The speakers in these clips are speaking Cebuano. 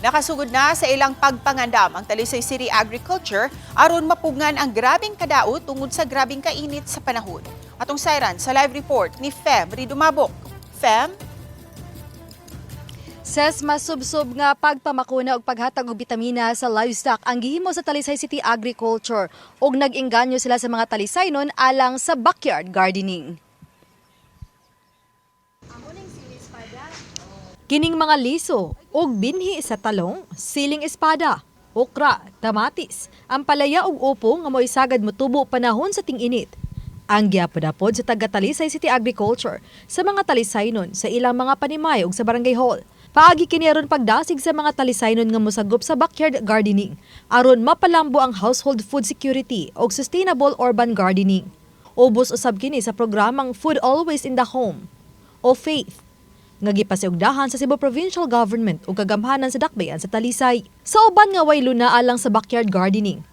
Nakasugod na sa ilang pagpangandam ang Talisay City Agriculture aron mapugngan ang grabing kadao tungod sa grabing kainit sa panahon. Atong sayran sa live report ni Fem Ridumabok. Fem? Ses, masubsob nga pagpamakuna og paghatag og bitamina sa livestock ang gihimo sa Talisay City Agriculture ug nag-engganyo sila sa mga Talisaynon alang sa backyard gardening. Kining mga liso ug binhi sa talong, siling espada, okra, kamatis, ampalaya ug upo nga mo'y sagad motubo panahon sa ting-init. Ang giapod-apod sa taga Talisay City Agriculture sa mga Talisaynon sa ilang mga panimay ug sa barangay hall. Paagi kini aron pagdasig sa mga Talisaynon nga mosagop sa backyard gardening aron mapalambo ang household food security ug sustainable urban gardening. Ubos usab kini sa programang Food Always in the Home o FAITH nga gipasiugdahan sa Cebu Provincial Government ug kagamhanan sa dakbayan sa Talisay. Sa uban nga way luna alang sa backyard gardening,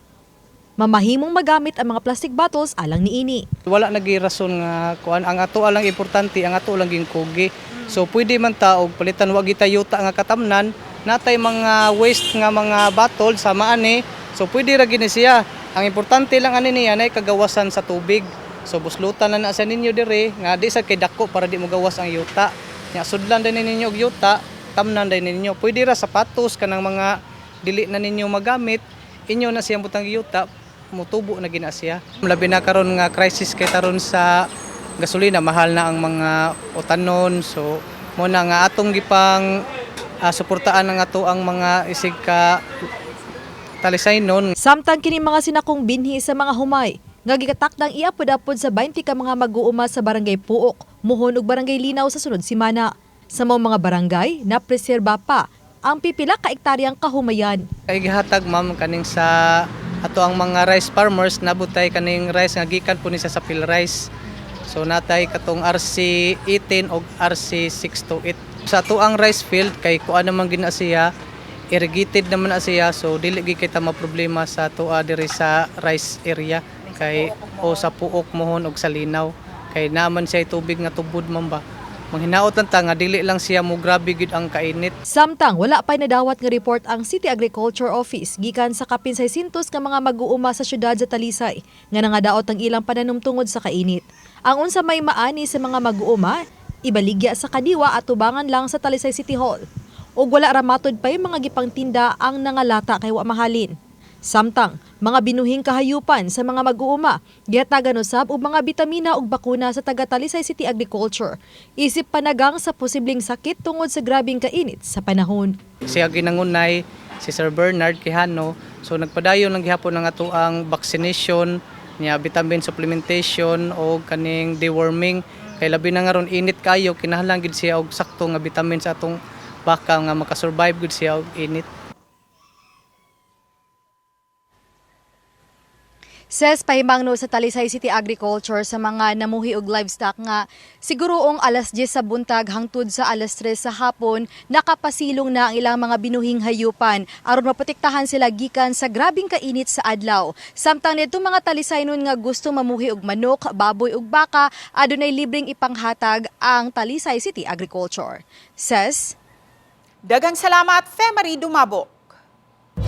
mamahimong magamit ang mga plastic bottles alang niini. Wala nagi rason nga kuan, ang ato lang importante, ang ato lang ging kugi. So pwede man ta og palitan, wa gita yuta nga katamnan, natay mga waste nga mga bottle sama ani. So pwede ra gini siya. Ang importante lang ani niya nay kagawasan sa tubig. So buslutan na na sa ninyo dire nga di sa kay dako para di mo gawas ang yuta. Nya sudlan din ninyo og yuta, tamnan din ninyo. Pwede ra sapatos, kanang mga dili na ninyo magamit, inyo na siyang butang yuta, mutubo na gina siya. Labi na karon nga crisis kay taron sa gasolina, mahal na ang mga utanon. So mo na nga atong gipang suportaan ang ato ang mga isig ka Talisaynon. Samtang kini mga sinakong binhi sa mga humay nga gikatakdang iapod-apod sa 20 ka mga mag-uuma sa Barangay Puok, Muhon ug Barangay Linaw sa sunod semana. Sa mga barangay, napreserba pa ang pipila ka ektaryang kahumayan. Kay gihatag, ma'am, kaning sa ato ang mga rice farmers, nabutay kaning rice nga gikan po ni sa PhilRice. So natay katong RC 18 og RC 628. Sa ato ang rice field kay kuan naman gina siya, irrigated naman na siya, so dili gid kita problema sa atoa diri sa rice area kay o sa Puok, Mohon og sa Linaw kay naman siya tubig nga tubod man ba. Manghinaot lang ta nga dili lang siya mo grabe gid ang kainit. Samtang wala pa'y nadawat nga report ang City Agriculture Office gikan sa kapin 600 ka mga mag-uuma sa syudad sa Talisay nga nangadaot ang ilang pananom tungod sa kainit. Ang unsa may maani sa mga mag-uuma ibaligya sa kadiwa at tubangan lang sa Talisay City Hall. Ug wala ra matod pa'y mga gipangtinda ang nangalata kay wa mahalin. Samtang mga binuhing kahayupan sa mga mag-uuma, gihatagan usab og mga bitamina ug bakuna sa taga Talisay City Agriculture. Isip panagang sa posibleng sakit tungod sa grabing kainit sa panahon. Siya ginangunay si Sir Bernard Quijano. So nagpadayon lang gihapon ang ato ang vaccination niya, vitamin supplementation o kaning deworming kay labi na nga ron init kayo, kinahanglan gid siya og sakto nga vitamin sa atong baka nga makasurvive gud siya og init. Ses, pahimangno sa Talisay City Agriculture sa mga namuhi og livestock nga siguroong alas 10 sa buntag hangtod sa alas 3 sa hapon nakapasilong na ang ilang mga binuhing hayupan aron maprotektahan sila gikan sa grabing kainit sa adlaw. Samtang nidto mga Talisaynon nga gusto mamuhi og manok, baboy ug baka, adunay libreng ipanghatag ang Talisay City Agriculture. Ses. Daghang salamat, Femary Dumabo.